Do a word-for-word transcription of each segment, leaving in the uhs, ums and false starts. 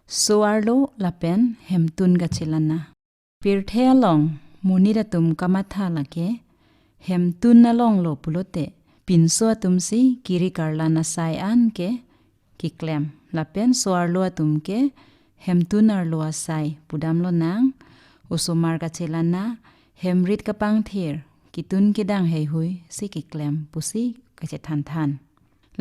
So-arlo lapen hemtun kachelana. Pirthe along monit atum kamatha lake hemtun alonglo pulote, pinso atumsi kiri karlan asai an ke keklem. Lapen so-arlo atum ke hemtun arlo asai pudamlonang, osomar kachelana, hemrit kapangthir, ketun kedang heihui si keklem pusi kachethanthan.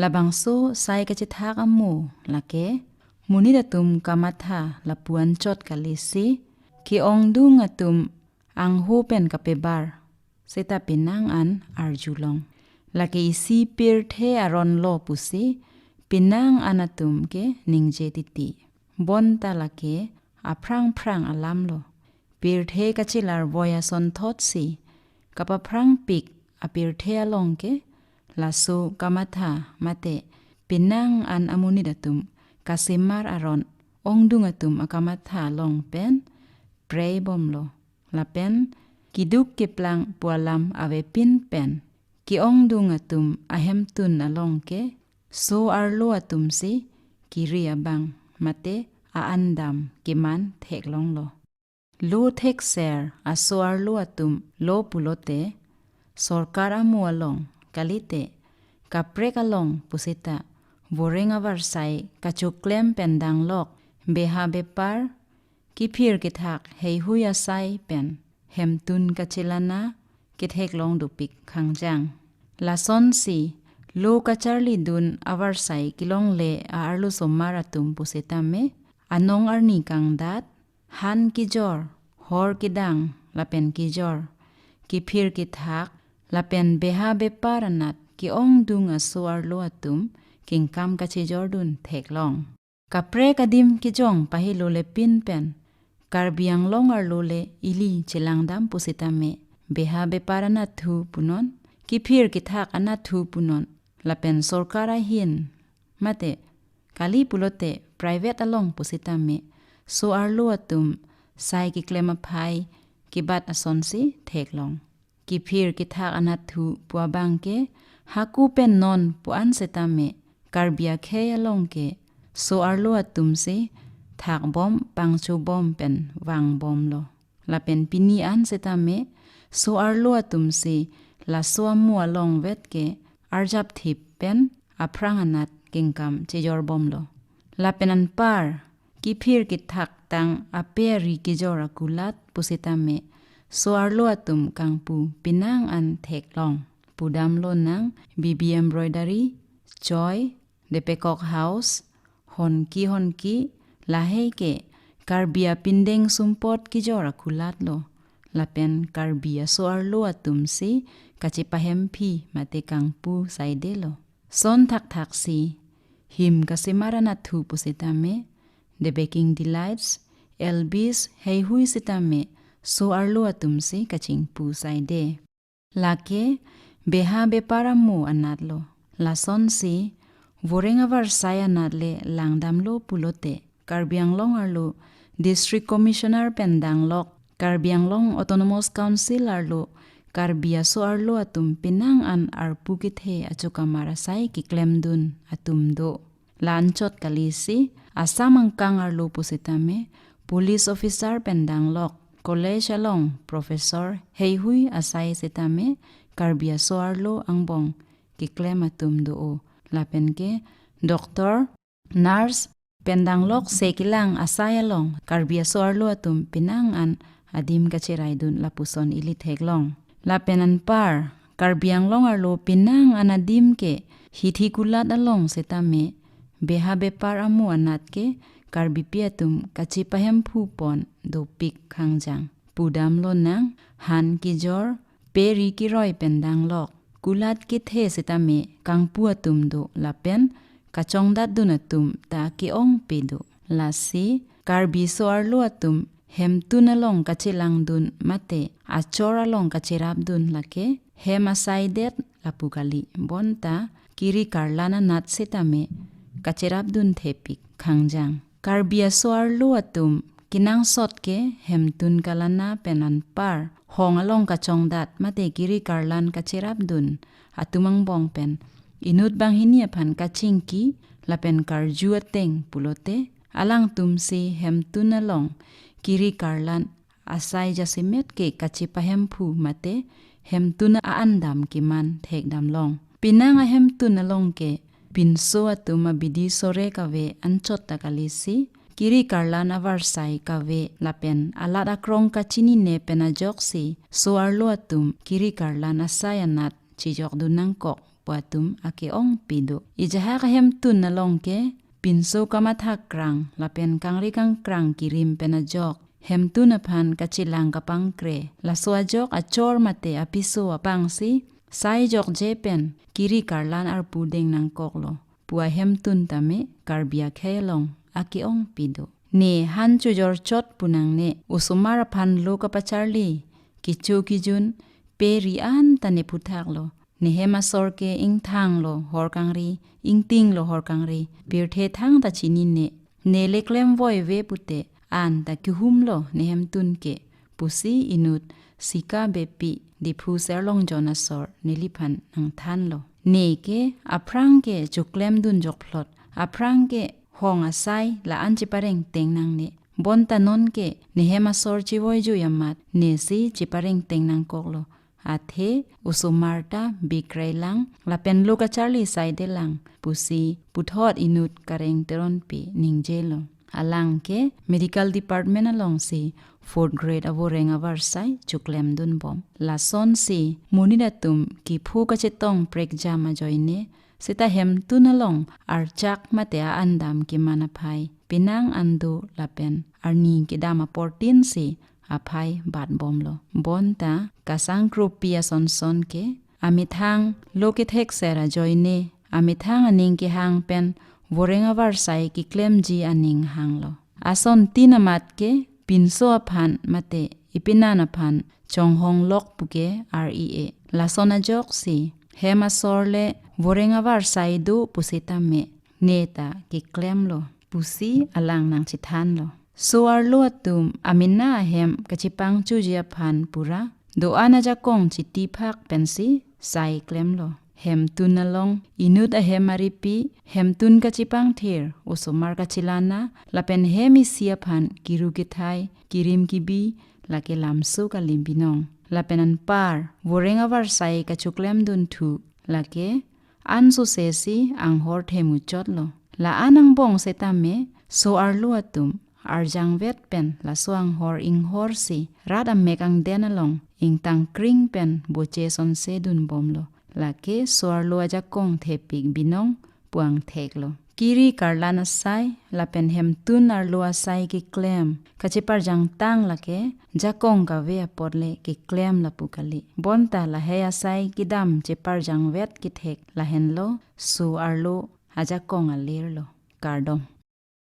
Labangso sai kachethak amo lake monit atum kamatha lapu anchot kalisi, ke-ongdung atum angho pen kapebar seta penang an arjulong. Lake isi pirthe aronlo pusi penang an atum ke ningje titi. Bonta lake aphrang phrang alamlo. Pirthe kachelar voi asonthotsi kapaphrangpik apirthe along ke laso kamatha mate penang an amonit atum kasemar aron ongdung atum akamatha along pen preibomlo. Lapen keduk keplang pu alam avepin pen ke-ongdung atum ahemtun along ke so-arlo atumsi kiri abang mate a-andam keman theklonglo. Lo thekser aso-arlo atum lo pulote, sorkar amo along kalite kaprek along pusita voreng avarsai kachoklem pen danglok beha bepar, kephir kethak heihui asai pen hemtun kachelana ketheklong dopik khangjang. Lasonsi lo kacharlidun avarsai kelongle a-arlosomar atum pusitame, anong arni kangdat, han kejor, hor kedang lapen kejor, kephir kethak lapen beha bepar anat ke-ongdung aso-arlo atum kengkam kachejordun theklong. Kaprek adim kejong pahelo le pin pen Karbi Anglong arlo le ili chelangdam pusitame, beha bepar anatthu punon, kephir kethak anatthu punon, lapen sorkar ahin mate kali pulote private along pusitame, so-arlo atum sai keklem aphai kebat asonsi theklong. Kephir kethak anatthu pu abang ke hako pen non pu an setame, Karbi akhei along ke so-arlo atumsi thakbom pangchobom pen vangbomlo. Lapen pini an setame so-arlo atumsi laso amo along vet ke arjapthip pen aphrang anat kengkam chejorbomlo. Lapen anpar kephir kethak tang ape ari kejor akulat pusitame, so-arlo atum kangpu penang an theklong. Pudamlonang, B B Embroidery, Choi, Depekok House, Honki Honki, lahei ke Karbi apindeng sumpot kejor akulatlo. Lapen Karbi aso-arlo atumsi kachepahemphi mate kangpu saidelo. Son thakthaksi him kasemar anatthu pusitame, The Baking Delights, Elvis heihui sitame so-arlo atumsi kachingpu saide. Lake beha bepar amo anatlo. Lasonsi voreng avarsai anat le langdamlo pulote, Karbi Anglong arlo District Commissioner pen danglok, Karbi Anglong Autonomous Council arlo Karbi aso-arlo atum penang an arpu kethe achokamar asai keklemdun atum do. La anchot kalisi Assam angkang arlo pusitame, police officer pen danglok, college along professor heihui asai setame, Karbi aso-arlo angbong keklem atum do-o. Lapen ke doctor, nurse pen danglok sekelang asai along Karbi aso-arlo atum penang an adim kacheraidun lapuson ili theklong. Lapen anpar Karbi Anglong arlo penang an adim ke hithi kulat along setame, beha bepar amo anat ke Karbipi atum kachepahemphu pon dopik khangjang. Pudamlonang, han kejor, pe ari keroi pen danglok, kulat kethe setame kangpu atum do lapen kachongdatdun atum ta ke-ongpe do. Lasi Karbi so-arlo atum hemtun along kachelangdun mate achor along kacherapdun lake hem asaidet lapu kali. Bonta kiri karlan anat setame kacherapdun thepik khangjang. Karbi aso-arlo atum kenangsot ke hemtun kalana pen anpar hong along kachongdat mate kiri karlan kacherapdun atum angbong pen inut banghini aphan kachingki lapen karju ateng pulote, Alangtumsi hemtun along kiri karlan asai jasemet ke kachipahemphu mate hemtun a-andam keman thekdam long. Penang ahemtun along ke pinso atum abidi sore kave anchot ta kalisi, kiri karlan avarsai kave lapen alat akrong kachinine pen ajoksi so-arlo atum kiri karlan asai anat chijokdun nangkok pu atum ake-ongpi do. Ejahak ahemtun along ke pinso kamatha krang lapen kangri kangkrang kirim pen ajok hemtun aphan kachelang kapangkre. Laso ajok achor mate apiso apangsi sai jokje pen kiri karlan arpu deng nangkoklo pu ahemtun tame Karbi akhei along ake-ongpi do. Ne han chojor chot pu nangne, osomar aphan lo kapacharli, kecho kejun pe ri-an ta ne phuthaklo. Ne hem asor ke ingthanglo hor kangri, ingtinglo hor kangri, pirthe thangta chinine. Ne le klemvoi ve pute an ta kehumlo ne hemtun ke, pusi inut Sika Beypi Diphu Serlongjon asor neliphan nangthanlo. Ne ke aphrang ke choklemdun jokphlot, aphrang ke hong asai la-an cheparengteng nangne. Bonta non ke ne hem asor chevoijui amat nesi cheparengteng nangkoklo. Athe osomar ta bikrai lang lapen lo kacharli saidelang pusi puthot inut Kareng Teronpi ningjelo. Alang ke medical department alongsi fourth grade avoreng avarsai choklemdunbom. Lasonsi monit atum kepho kachetong prekjam ajoine seta hemtun along archak mate a-andam keman aphai penang ando lapen arni kedam aportinsi aphai batbomlo. Bonta kasangkropi asonson ke amethang lo kethekser ajoine amethang aning kehang pen voreng avarsai keklemji aning hanglo. Asontin amat ke pinso aphan mate ipinan aphan chonghonglok puke R E A. Lason ajoksi hem asor le voreng avarsai do pusitame neta keklemlo pusi alang nangchethanlo. So-arlo atum amena ahem kachepangchuji aphan pura do-an ajakong chitiphak pensi sai klemlo. Hemtun along inut ahem aripi, hemtun kachepangthir, osomar kachelana lapen hem isi aphan kiru kethai, kirim kibi, lake lamso kali binong. Lapen anpar voreng avarsai kachoklemdunthu lake ansosesi anghor themuchotlo. La-an angbong setame so-arlo atum arjangvet pen laso anghor inghorsi rat amek angden along ingtangkring pen boche sonsedunbomlo. Lake so-arlo ajakong thepik binong pu angtheklo. Kiri karlan asai lapen hemtun arlo asai keklem kacheparjangtang lake jakong kave apot le keklem lapu kali. Bonta lahei asai kedam cheparjangvet kethek lahenlo so-arlo ajakong alerlo. Kardom.